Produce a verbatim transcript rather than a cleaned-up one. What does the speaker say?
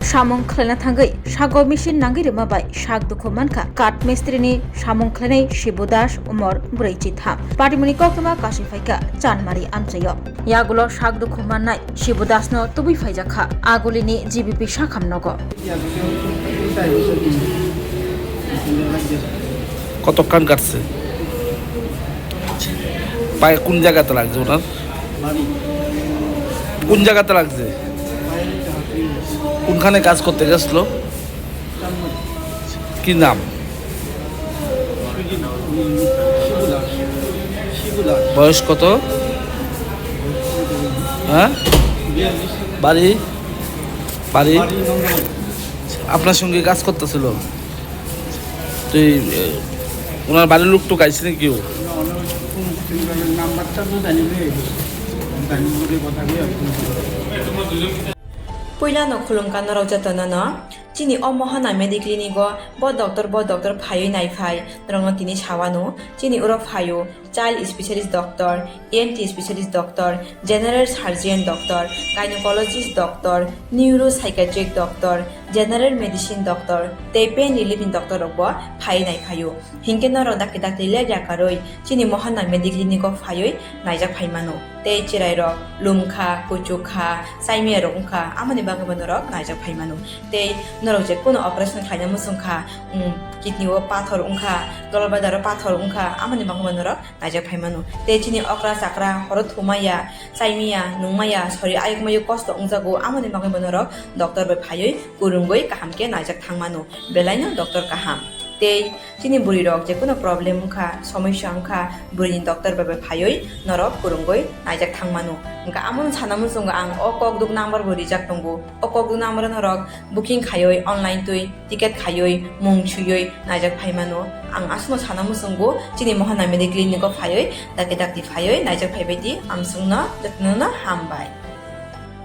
Samung khlaina thangwi sago machine nangwi rwma bai sak dukhu mankha Kath Mistri ni samung khlainai Shibu Das, umor brwi chitham. Patimoni koktwma kasui phaikha Chanmari amchaio. Yagulo sak dukhu mannai Shibu Das no tubui phaijakha Agulini G B P sakham nogo. কতক্ষণ কাটছে? পায়ে কোন জায়গাতে লাগছে ওনার? কোন জায়গাতে লাগছে? কোনখানে কাজ করতে গেছিল? কি নাম? বয়স কত? হ্যাঁ? বাড়ি? বাড়ি? আপনার সঙ্গে কাজ করতেছিল? তুই, এ, ওনার বাড়ির লোক তো গাইছে নাকি ও? নাম্বারটা তো জানি না, জানি বলে কথা বলে আর কি। Puilano khulumkha norok jotono no. Chini o Mohana Mediclinic o bo doctor, bo doctor phaiwi naiphai, norokno tini sawano. Chini oro phaio child specialist doctor, E N T specialist doctor, general surgeon doctor, gynecologist doctor, neuropsychiatric doctor, general medicine doctor tei pain relief ni doctor rok bo phaiwi naiphaio. Hinkhe norok dakti dakti lepya karwi chini Mohana Mediclinic o phaiwi naijak phaimano. Tei chwrairok lumkha, kuchukha, chaimiyarok wngkha, amoni bagwibo norok naijak phaimano. Tei norok je kuno operation khlaina muchungkha, um, kidney o pathor wngkha, dolbadaro pathor wngkha, amoni bagwibo norok naijak phaimano. Tei chini okra chakra horo thumaya, chaimaya, nungmaya, sori ayukmayo kosto wngjago, amoni bagwibo norok doctor bai phaiwi kwrwngwi kaham khe naijak thangmano. Belaino doctor kaham. Tei chini bwrwi rok je kuno problem wngkha, somosya wngkha, bwrwini doctor bai bai phaiwi norok kwrwngwi naijak thangmano. Hwnkha amono sana muchungo ang o kokduk number bo rijak tongo. O kokduk number o norok booking khaiwi online twi ticket khaiwi mung suiwi naijak phaimano. Ang aswkno sana muchungo chini Mohana Mediclinic o phaiwi dakti dakti phaiwi naijak phaibai di, amswkno jotono no hambai.